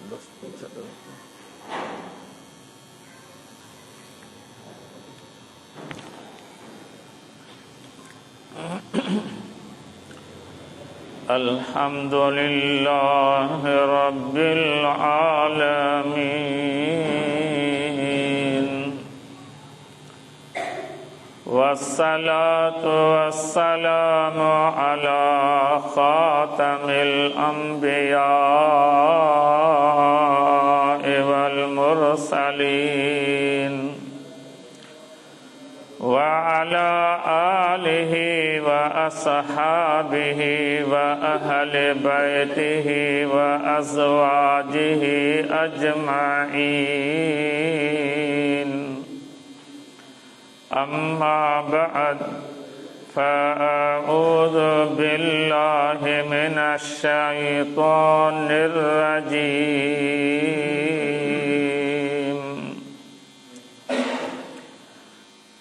الحمد لله رب العالمين والصلاة والسلام على خاتم الأنبياء والمرسلين وعلى آله وأصحابه وأهل بيته وأزواجه أجمعين أما بعد فأعوذ بالله من الشيطان الرجيم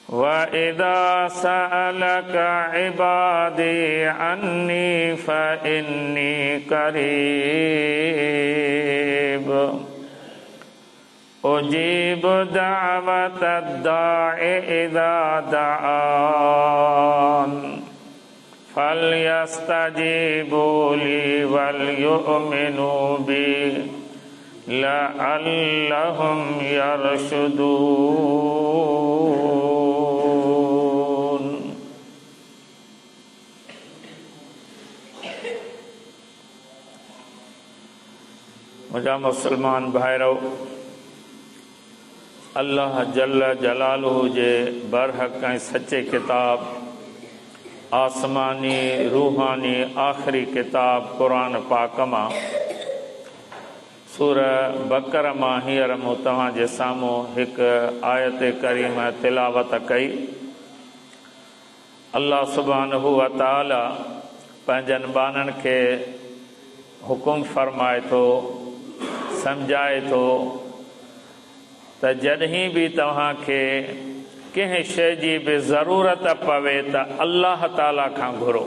وإذا سألك عبادي عني فإني قريب أجيب دعوة الداع إذا دعان فليستجيبوا لي وليؤمنوا بي لعلهم يرشدون منهنجا مسلمان ڀائرؤ! الله جل جلاله جي برحق ۽ سچي ڪتاب، آسماني روحاني آخري ڪتاب قرآن پاڪ مان سوره بقره مان هينئر مون توهان جي سامهون هڪ آيت ڪريمه تلاوت ڪئي. الله سبحانه وتعالي پنهنجن ٻانهن کي حڪم فرمائي ٿو، سمجهائي ٿو ته جڏهن به توهان کي ڪنهن شيء جي به ضرورت پوي ته الله تعالي کان گهرو.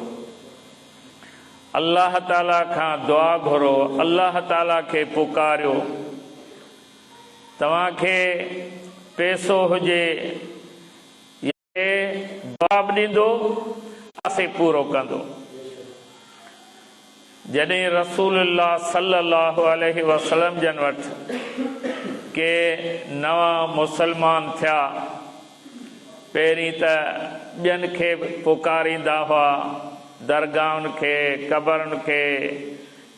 الله تعالي کان دعا گهرو، الله تعالي کي پڪاريو. توهان کي پئسو هجي يا. کي جواب ڏيندو پاسي پورو ڪندو. جڏهن رسول الله صلي الله عليه وسلم جن وٽ ڪي نوان مسلمان ٿيا، پهرين ته ٻين کي پڪاريندا هئا، درگاهن کي، قبرن کي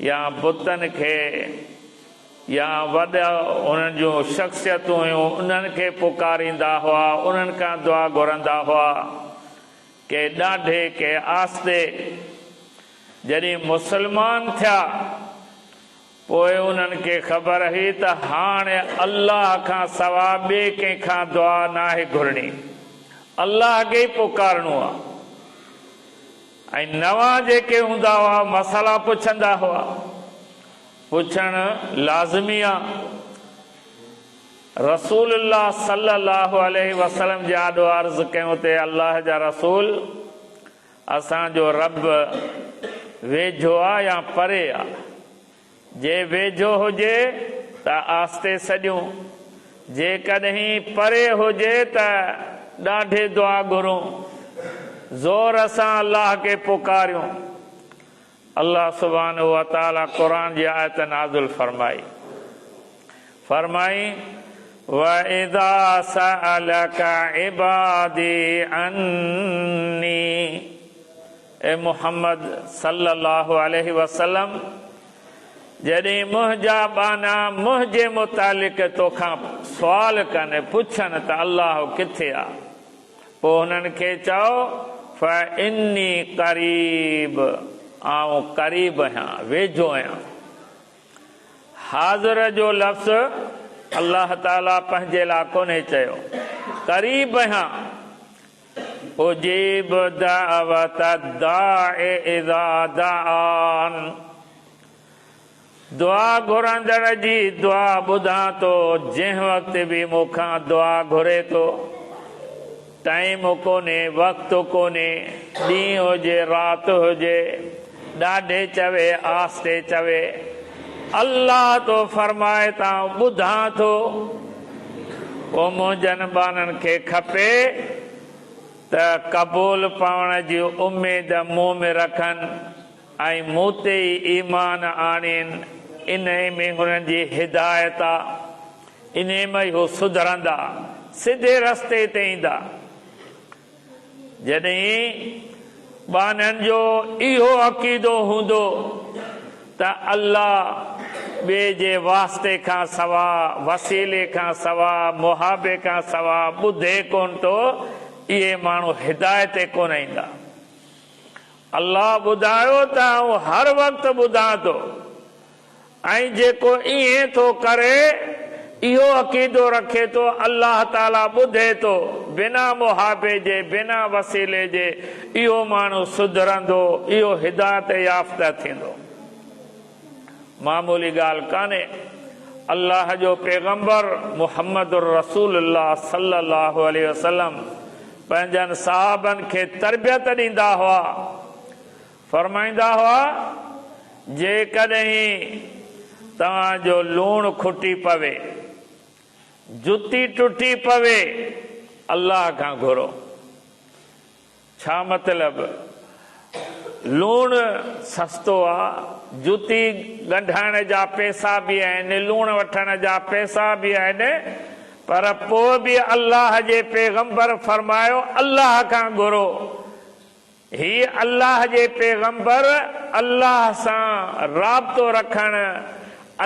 يا بتن کي، يا وڏا انهن جون شخصيتون هيون انهن کي پڪاريندا هئا، انهن کان دعا گهرندا هئا، ڪي ڏاڍي ڪي آستي. جڏهن مسلمان ٿيا پوء انهن کي خبر هئي ته هاڻ الله کان سوا ٻئي ڪنهن کان دعا ناهي گهرڻي، الله کي ئي پڪارڻو آهي. ۽ نوان جيڪي هوندا هئا مسئلا پڇندا هئا. پڇڻ لازمي آ. رسول الله صلي الله عليه وسلم جي آڏو عرض ڪيون ته اي الله جا رسول! اسان جو رب ويجهو آ يا پري آ؟ جي ويجهو هجي ته آهستي سڏيون، جيڪڏهن پري هجي ته ڏاڍي دعا گهرون، زور سان الله کي پڪاريون. الله سبحانه وتعالي قرآن جي آيت نازل فرمائي. فرمائين، وَإِذَا سَأَلَكَ عِبَادِي عَنِّي اي محمد صلّي الله عليه وسلّم جڏهن منهنجا ٻانها منهنجي متعلق توکان سوال ڪن، پڇن ته الله ڪٿي آ؟ پوء هنن کي چئو، فاني قريب، آئون قريب آهيان، ويجهو آهيان. حاضر جو لفظ الله تعاليٰ پنهنجي لاء ڪونهي چيو. قريب آهيان. اجيب دعوت الداع اذا دعان. دعا گهرندڙ جي دعا ٻڌان ٿو، جنهن وقت به مون کان دعا گهري ٿو. ٽائيم ڪونهي، وقت ڪونهي، ڏينهن هجي رات هجي، ڏاڍي چوي آهستي چوي، الله ٿو فرمائي ته آئون ٻڌان ٿو. پوء منهنجن ٻانهن کي کپي ته قبول پوڻ جي اميد مون ۾ رکن ۽ مون تي ئي ايمان آڻين، انهي ۾ هنن جي هدايت آ، انهي ۾ ئي هو سڌرندا، سڌي رستي تي ايندا. جڏهن ٻانهن جو اهو عقيدو هوندو ته الله ٻئي جي واسطي کان سوا، وسيلي کان سوا، محابي کان سوا ٻڌي ڪونه ٿو، اهي ماڻهو هدايت تي ڪونه ايندا. الله ٻڌايو ته آئون هر وقت ٻڌان ٿو. ۽ جيڪو ائين ٿو ڪري، اهو عقيدو رکي ٿو الله تعاليٰ ٻڌي ٿو، بنا محابي جي، بنا وسيلي جي، اهو ماڻهو سڌرندو، اهو هدايت يافته ٿيندو. معمولي ڳالهه ڪانهي. الله جو پيغمبر محمد رسول الله صلي الله عليه وسلم پنهنجن صحابن کي تربيت ڏيندا هئا. فرمائيندا هئا، جيڪڏهن توهان جو لوڻ کٽي پوي، جتي ٽٽي پوي، الله کان گهرو. ڇا مطلب؟ لوڻ سستو آ، جتي ڳنڍائڻ جا پئسا به آهن، لوڻ وٺڻ جا پئسا به آهن، پر پوء به الله جي پيغمبر فرمايو، الله کان گهرو. هي الله جي پيغمبر الله سان رابطو رکڻ،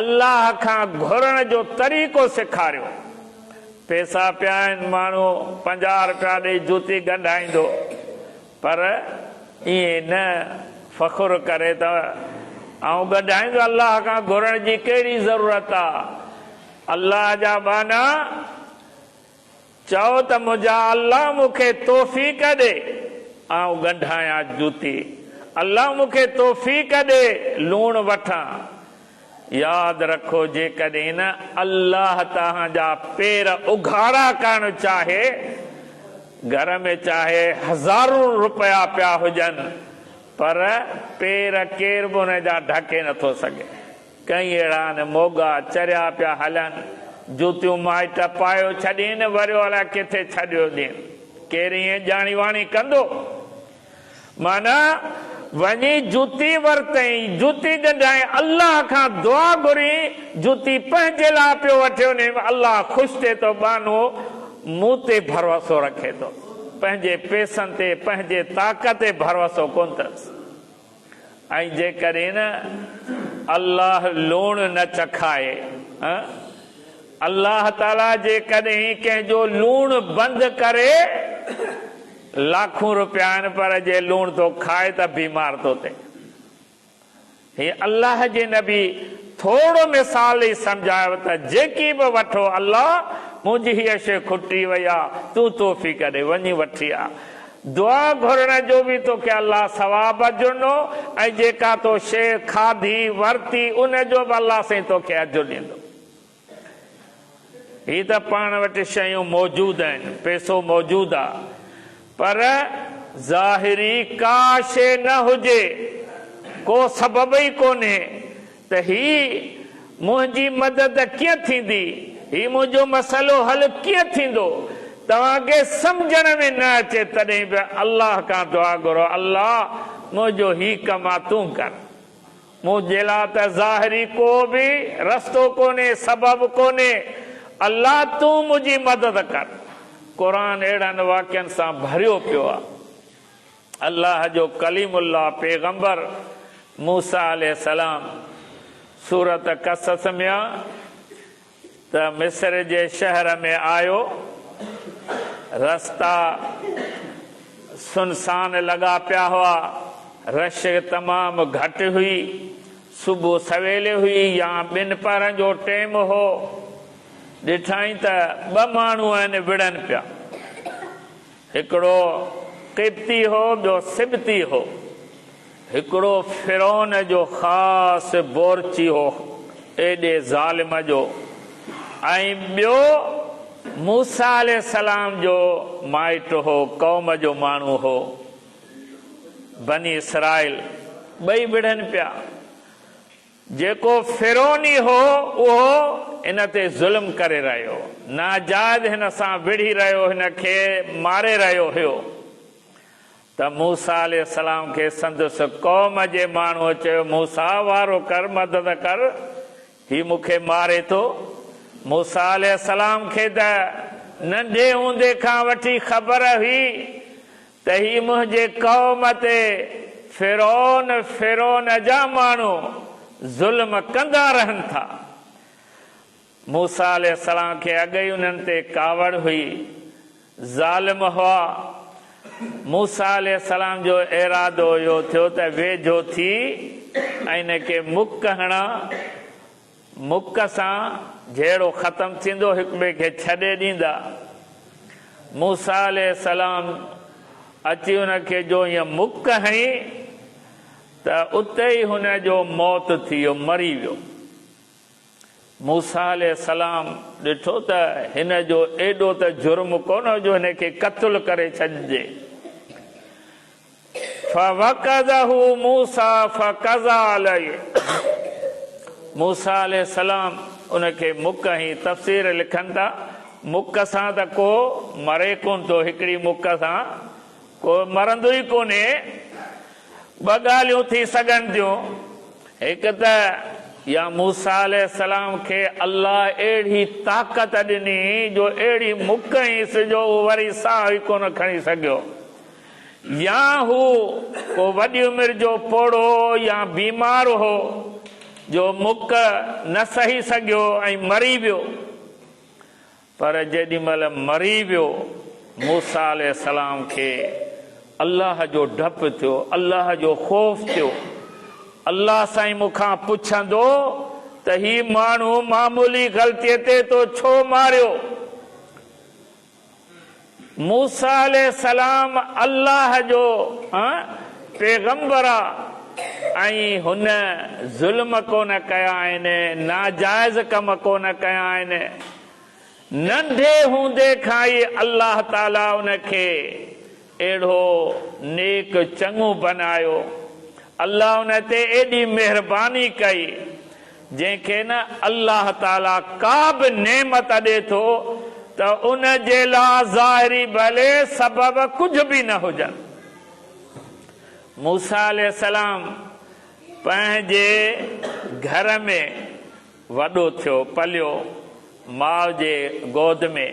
الله کان گهرڻ جو طريقو سيکاريو. پئسا پيا آهن ماڻهو 50 رپيا ڏئي جوتي ڳنڍائيندو پر ائين نه فخر ڪري ته آئون ڳنڍائيندو الله کان گهرڻ جي ڪهڙي ضرورت آ. الله جا ٻانها چئو ته منهنجا الله مون کي توفيق ڏي آئون ڳنڍايان جوتي، الله مون کي توفيق ڏي لوڻ وٺان. ياد رکو جيڪڏهن نه الله توهان جا پير اگهاڙا ڪرڻ چاهي، گهر ۾ چاهي هزارون رپيا پيا هجن پر پير ڪير به ان جا ڍڪي نٿو سگهي. ڪئين اهڙا آهن موڳا چريا پيا هلن، جوتيون مائٽ پايو ڇڏين، وريو الائي ڪٿي ڇڏيو ڏين. ڪير ائين ڄاڻي واڻي ڪندو؟ معنيٰ وڃي جوتي ورتئين، جوتي ڳنڍائين، الله کان دعا گهرين، جوتي پنهنجي لاء پيو وٺي انهي ۾ الله خوش ٿئي ٿو، ٻانهو مون تي ڀروسو رکي ٿو، پنهنجي پئسن تي، پنهنجي طاقت تي ڀروسو ڪونه اٿس. ۽ جيڪڏهن الله لوڻ نه چکائي، الله تعاليٰ جيڪڏهن ڪنهن جو لوڻ بند ڪري، لاکون روپيا آهن پر جي لوڻ ٿو کائي ته بيمار ٿو ٿئي. هي الله جي نبي ٿورو مثال ڏئي سمجهايو ته جيڪي به وٺو الله منهنجي هيء شيء کٽي وئي آ، تون توفيق ڏي وڃي وٺي آ. دعا گهرڻ جو به توکي الله ثواب اجر ڏنو ۽ جيڪا تو شيء کاڌي، ورتي، ان جو به الله سائين توکي اجر ڏيندو. هي ته پاڻ وٽ شيون موجود آهن، پئسو موجود آ، پر ظاهري ڪا شيء نه هجي، ڪو سبب ئي ڪونهي ته هي منهنجي مدد ڪيئن ٿيندي، هي منهنجو مسئلو حل ڪيئن ٿيندو، توهان کي سمجهڻ ۾ نه اچي تڏهن به الله کان دعا گهرو، الله منهنجو هي ڪم آ تون ڪر. منهنجي لاء ته ظاهري ڪو به رستو ڪونهي، سبب ڪونهي، الله تون منهنجي مدد ڪر. قرآن اهڙن واقعن سان ڀريو پيو آ. الله جو ڪليم الله پيغمبر موسيٰ عليه السلام سورة قصص ۾ آ ته مصر جي شهر ۾ آيو، رستا سنسان لڳا پيا هئا، رش تمام گهٽ هئي، صبح سويل هئي يا ٻن پهرن جو ٽيم هو، ڏٺائين ته ٻه ماڻهو آهن وڙهن پيا. هڪڙو قبطي هو ٻيو سبطي هو. هڪڙو فرعون جو خاص بورچي هو ايڏي ظالم جو ۽ ٻيو موسيٰ عليه السلام جو مائٽ هو قوم جو ماڻهو هو بني اسرائيل ٻئي وڙهن پيا. جيڪو فرعوني هو اهو هن تي ظلم ڪري رهيو هو، ناجائز هن سان وڙهي رهيو هن کي ماري رهيو هيو ته موسيٰ عليه السلام کي سندس قوم جي ماڻهوء چيو موسيٰ وارو ڪر مدد ڪر هي مون کي ماري ٿو. موسيٰ عليه السلام کي ته ننڍي هوندي کان وٺي خبر هئي ته هي منهنجي قوم تي فرعون، فرعون جا ماڻهو، ظلم ڪندا رهن ٿا. موسيٰ عليه السلام کي اڳ ئي انهن تي ڪاوڙ هئي. ظالم هئا. موسيٰ عليه السلام جو ارادو اهو ٿيو ته ويجهو ٿي ۽ ان کي مڪ هڻان. مڪ سان جهيڙو ختم ٿيندو، هڪٻئي کي ڇڏي ڏيندا. موسيٰ عليه السلام اچي ان کي جو ائين مڪ هنئي ته اتي ئي هن جو موت ٿي ويو، مري ويو. موسيٰ عليه السلام ڏٺو ته هن جو ايڏو ته جرم ڪونه هو جو هن کي قتل ڪري ڇڏجي. فوڪزه موسيٰ فقضيٰ عليه موسيٰ عليه السلام ان کي مڪ هنئي. تفسير لکن ٿا مڪ سان ته ڪو مري ڪونه ٿو، هڪڙي مڪ سان ڪو مرندو ئي ڪونهي. ٻه ڳالهيون ٿي سگهن ٿيون، هڪ ته يا موسيٰ عليه السلام کي الله اهڙي طاقت ڏني جو اهڙي مڪ هنئيس جو هو وري ساهه ئي ڪونه کڻي سگهيو. يا هو ڪو وڏي عمر جو پوڙهو يا بيمار هو جو مڪ نه سهي سگهيو ۽ مري ويو. پر جيڏي مهل مري ويو، موسيٰ عليه السلام کي الله جو ڊپ ٿيو، الله جو خوف ٿيو. الله سائين مون کان پڇندو ته هي ماڻهو معمولي غلطيء تي تو ڇو ماريو؟ موسيٰ عليه السلام الله جو پيغمبر آ ۽ هن ظلم ڪونه ڪيا آهن، ناجائز ڪم ڪونه ڪيا آهن. ننڍي هوندي کان ئي الله تعاليٰ ان کي اهڙو نيڪ چڱو بنايو. الله ان تي ايڏي مهرباني ڪئي، جنهن کي نه الله تعاليٰ ڪا به نعمت ڏي ٿو ته ان جي لاء ظاهري ڀلي سبب ڪجهه به نه هجن. موسيٰ عليه السلام پنهنجي گهر ۾ وڏو ٿيو، پليو ماء جي گود ۾.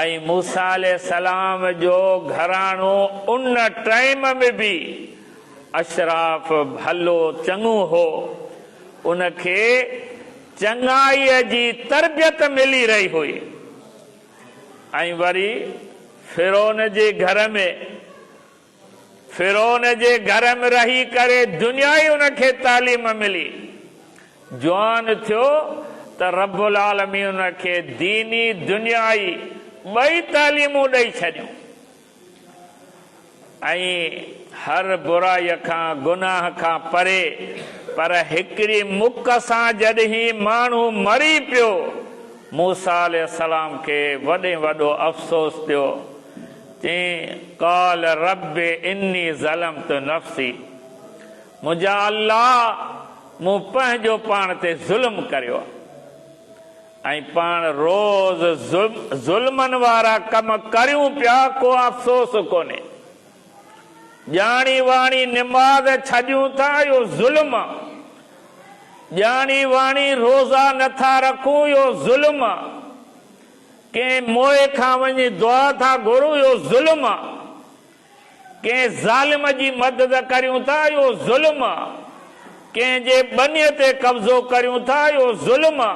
۽ موسيٰ عليه السلام جو گهراڻو ان ٽائيم ۾ به اشراف ڀلو چڱو هو، ان کي چڱائيء جي تربيت ملي رهي هئي ۽ وري فرعون جي گهر ۾ فرعون جي گهر ۾ رهي ڪري دنيائي ان کي تعليم ملي. جوان ٿيو ته رب العالمين ان کي ديني دنيائي ٻئي تعليمون ڏئي ڇڏيون ۽ هر برائي کان گناهه کان پري پر هڪڙي مڪ سان جڏهين ماڻهو مري پيو موسيٰ عليه السلام کي وڏي وڏو افسوس ٿيو. چيائين، قال رب اني ظلمت نفسي، منهنجا الله مون پنهنجو پاڻ تي ظلم ڪريو آهي ۽ پاڻ روز ظلمن وارا ڪم ڪريون پيا ڪو افسوس ڪونهي. ڄاڻي واڻي نماز ڇڏيون ٿا اهو ظلم آ. ڄاڻي واڻي روزا نٿا رکون اهو ظلم آ. ڪنهن موئي کان وڃي دعا ٿا گهرون اهو ظلم آ. ڪنهن ظالم جي مدد ڪريون ٿا اهو ظلم آ. ڪنهن جي ٻنيء تي قبضو ڪريون ٿا اهو ظلم آ.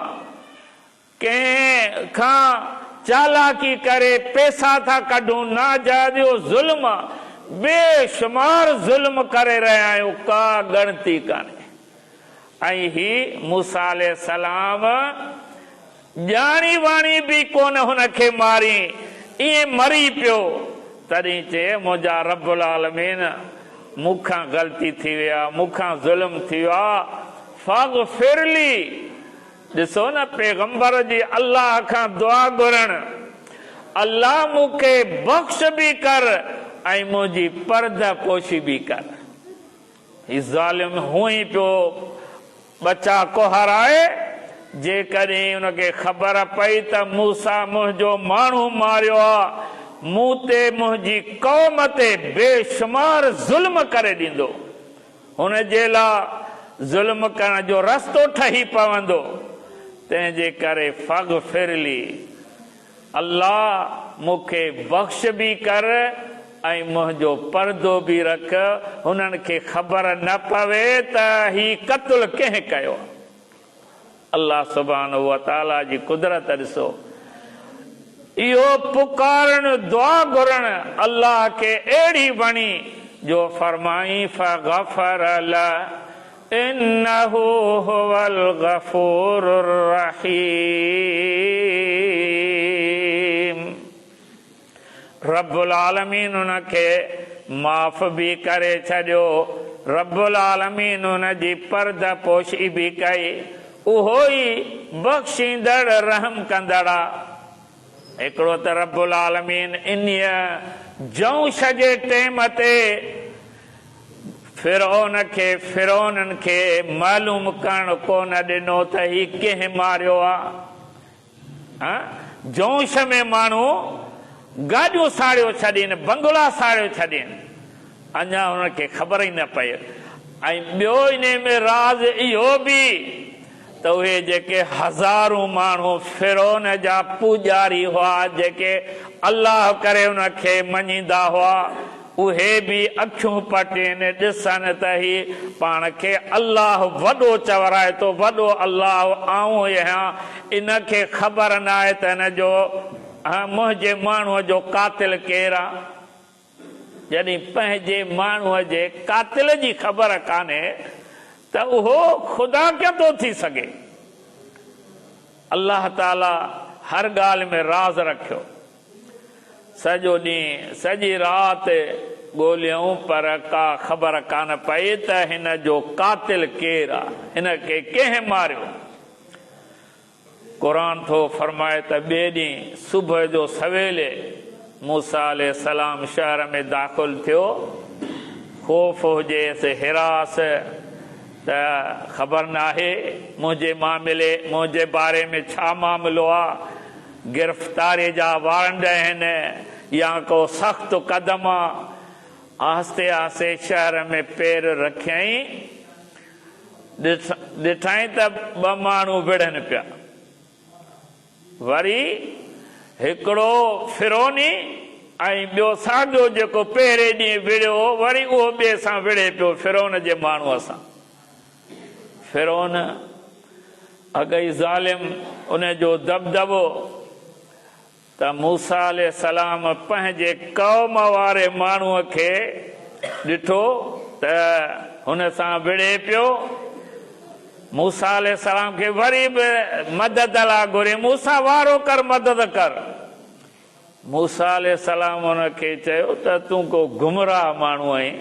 ڪنهن کان چالاڪي ڪري پئسا ٿا ڪڍون ناجائز اهو ظلم آ. بي شمار ظلم ڪري رهيا آهيون ڪا ڳڻتي ڪانهي. ۽ هي موسيٰ عليه السلام ڄاڻي واڻي به ڪونه هن کي مارين، ائين مري پيو. تڏهن چيائين، منهنجا رب العالمين! مون کان غلطي ٿي وئي آهي، مون کان ظلم ٿي ويو آهي، فاغفر لي، ڏسو نه پيغمبر جي الله کان دعا گهرڻ، الله مون کي بخش به ڪر ۽ منهنجي پرده پوشي به ڪر. هي ظالم هونئن ئي پيو. ٻچا ڪهارائي، جيڪڏهن ان کي خبر پئي ته موسيٰ منهنجو ماڻهو ماريو آ، مون تي منهنجي قوم تي بي شمار ظلم ڪري ڏيندو. هن جي لا ظلم ڪرڻ جو رستو ٺهي پوندو، تنهن جي ڪري فاغفر لي، الله مون کي بخش به ڪر ۽ منهنجو پردو به رک، هنن کي خبر نه پوي ته هي قتل ڪنهن ڪيو آهي. الله سبحانه وتعاليٰ جي قدرت ڏسو، اهو پڪارڻ، دعا گهرڻ الله کي اهڙي وڻي جو فرمائين فغفر له انه هو الغفور الرحيم رب العالمين ان کي معاف به ڪري ڇڏيو، رب العالمين ان جي پرده پوشي به ڪئي، اهو ئي بخشيندڙ رحم ڪندڙ آ. هڪڙو ته رب العالمين انهيء جوش جي ٽيم تي فرعون کي فرعونن کي معلوم ڪرڻ ڪونه ڏنو ته هي ڪنهن ماريو آ. جوش ۾ ماڻهو گاڏيون ساڙيو ڇڏين، بنگلا ساڙيو ڇڏين، اڃا هنن کي خبر ئي نه پئي ۽ ٻيو انهي ۾ راز اهو به ته اهي جيڪي هزارون ماڻهو فرعون جا پوڄاري هئا، جيڪي الله ڪري ان کي مڃيندا هئا، اهي به اکيون پٽين ڏسن ته هي پاڻ کي الله وڏو چورائي ٿو، وڏو الله آئون آهيان، ان کي خبر ناهي ته هن جو منهنجي ماڻهوء جو قاتل ڪير آ؟ جڏهن پنهنجي ماڻهوء جي قاتل جي خبر ڪانهي ته اهو خدا ڪيئن ٿو ٿي سگهي؟ الله تعاليٰ هر ڳالهه ۾ راز رکيو. سڄو ڏينهن، سڄي رات ڳوليائون پر ڪا خبر ڪانه پئي ته هن جو قاتل ڪير آ، هن کي ڪنهن ماريو؟ قرآن ٿو فرمائي ته ٻئي ڏينهن صبح جو سويل موسيٰ عليه السلام شهر ۾ داخل ٿيو، خوف هجيس، هراس ته خبر ناهي منهنجي معاملي، منهنجي باري ۾ ڇا معاملو آ، گرفتاري جا وارنٽ آهن يا ڪو سخت قدم آ، آهستي آهستي شهر ۾ پير رکيائين. ڏٺائين ته ٻه ماڻهو وڙهن پيا. وري هڪڙو فرعوني ۽ ٻيو ساڳيو جيڪو پهرين ڏينهن وڙهيو هو، وري اهو ٻئي سان وڙهي پيو، فرعون جي ماڻهوء سان. فرعون اڳ ئي ظالم، ان جو دٻدٻو ته موسيٰ عليه السلام پنهنجي قوم واري ماڻهوء کي ڏٺو ته هن سان وڙهي پيو. موسيٰ عليه السلام کي وري به مدد لاء گهريائين، موسيٰ وارو ڪر مدد ڪر. موسيٰ عليه السلام هن کي چيو ته تون ڪو گمراهه ماڻهو آهين،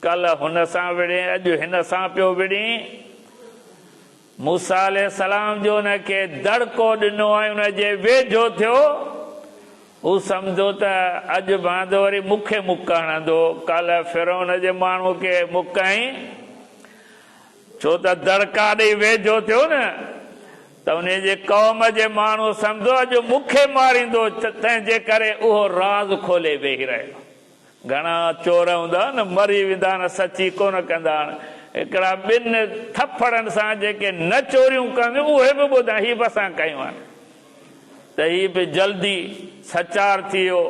ڪلهه هن سان وڙهين اڄ هن سان پيو وڙهين. موسيٰ عليه السلام جو ان کي دڙڪو ڏنو ۽ ان جي ويجهو ٿيو، هو سمجهيو ته اڄ ڀاند وري مون کي مڪ هڻندو، ڪالهه فرعون جي ماڻهوء کي مڪ هنئي، ڇو ته دڙڪا ڏئي ويجهو ٿيو نه ته انهيء جي قوم جي ماڻهوء سمجهيو اڄ مون کي ماريندو، تنهن جي ڪري اهو راز کولي ويهي رهيو. گهڻا چور هوندا آهن، مري ويندا آهن، سچي ڪونه ڪندا آهن. هڪڙا ٻن ٿڦڙن سان جيڪي نه چوريون ڪنديون اهي به ٻڌائين هي به اسان ڪيون آهن. ته هي به جلدي سچار ٿي ويو.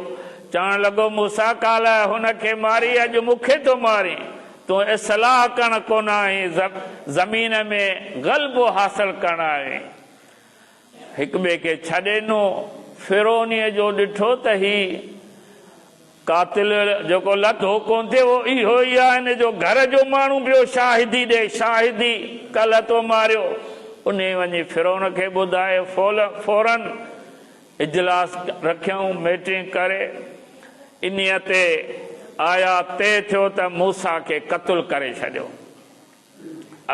چوڻ لڳو موسيٰ ڪالهه هن کي ماري اڄ مون کي ٿو مارين. تون اصلاح ڪرڻ ڪونه آئين، زمين ۾ غلبو حاصل ڪرڻ آيو آهين. هڪ ٻئي کي ڇڏي ڏنو. فرعونيء جو ڏٺو ته هي قاتل جيڪو لڌو ڪونه ٿئي اهو اهو ئي آهي هن جو گهر جو ماڻهو پيو شاهدي ڏئي، شاهدي ڪلهه تو ماريو. انهيء وڃي فرعون کي ٻڌايو. فوراً اجلاس رکيائون، ميٽنگ ڪري انهيء تي آيا، طئي ٿيو ته موسيٰ کي قتل ڪري ڇڏيو.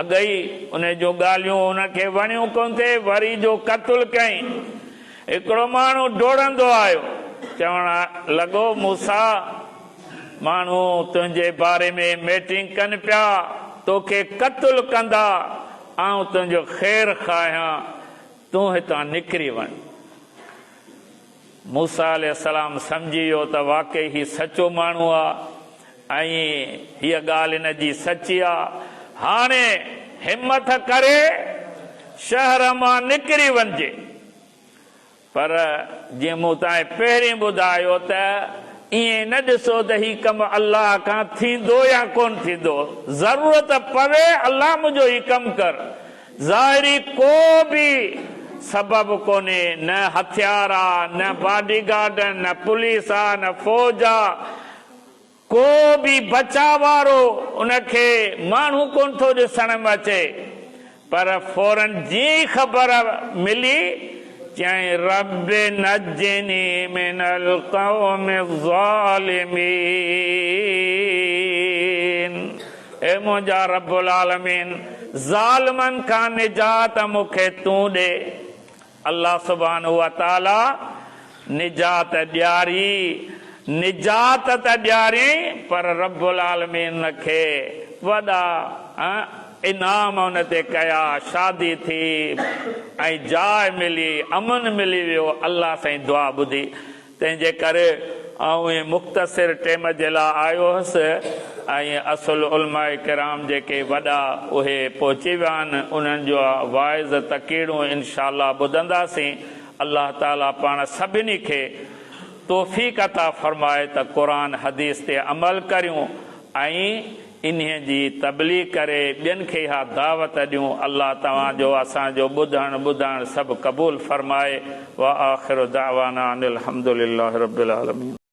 اڳ ئي انهي جون ڳالهيون هن کي وڻيون ڪونه ٿي، وري جو قتل ڪيائين. هڪڙو ماڻهو ڊوڙندو آيو، چوڻ لڳو، موسيٰ! ماڻهو تنهنجي باري ۾ ميٽنگ ڪن پيا، توکي قتل ڪندا. آئون تنهنجو خير خواهيان، تون هتان نڪري وڃ. موسيٰ عليه السلام سمجهي ويو ته واقعي هي سچو ماڻهو آ ۽ هيء ڳالهه هن جي سچي آ. هاڻي همٿ ڪري شهر مان نڪري وڃجي. پر جيئن مون توهان کي پهرين ٻڌايو ته ائين نه ڏسو ته هي ڪم الله کان ٿيندو يا ڪونه ٿيندو. ضرورت پوي الله منهنجو هي ڪم ڪر. ظاهري ڪو به سبب ڪونهي، نه هٿيار آ، نه باڊي گارڊ آهن، نه پوليس آ، نه فوج آ، ڪو به بچاء وارو ان کي ماڻهو ڪونه ٿو ڏسڻ ۾ اچي، پر فورن جيئن ئي خبر ملي، چيائين رب نجني من القوم الظالمين. اي منهنجا رب العالمين! ظالمن کان نجات مون کي تون ڏي. الله سبحانه وتعاليٰ نجات ڏياري، نجات ته ڏياريائين پر رب العالمين ان کي وڏا انعام ان تي ڪيا، شادي ٿي ۽ جاء ملي، امن ملي ويو، الله سائين دعا ٻڌي. تنهن جي ڪري آئون هي مختصر ٽيم جي لاء آيو هوس ۽ اصل علماء ڪرام جيڪي وڏا اهي پهچي ويا آهن انهن جو واعظ تقريرون انشاء الله ٻڌنداسين الله تعالي پاڻ سڀني کي توفيق عطا فرمائي ته قرآن حديث تي عمل ڪريون ۽ انهيء جي تبليغ ڪري ٻين کي اها دعوت ڏيون الله توهان جو اسان جو ٻڌڻ ٻڌائڻ سڀ قبول فرمائي واخر دعوانا ان الحمدلله رب العالمين.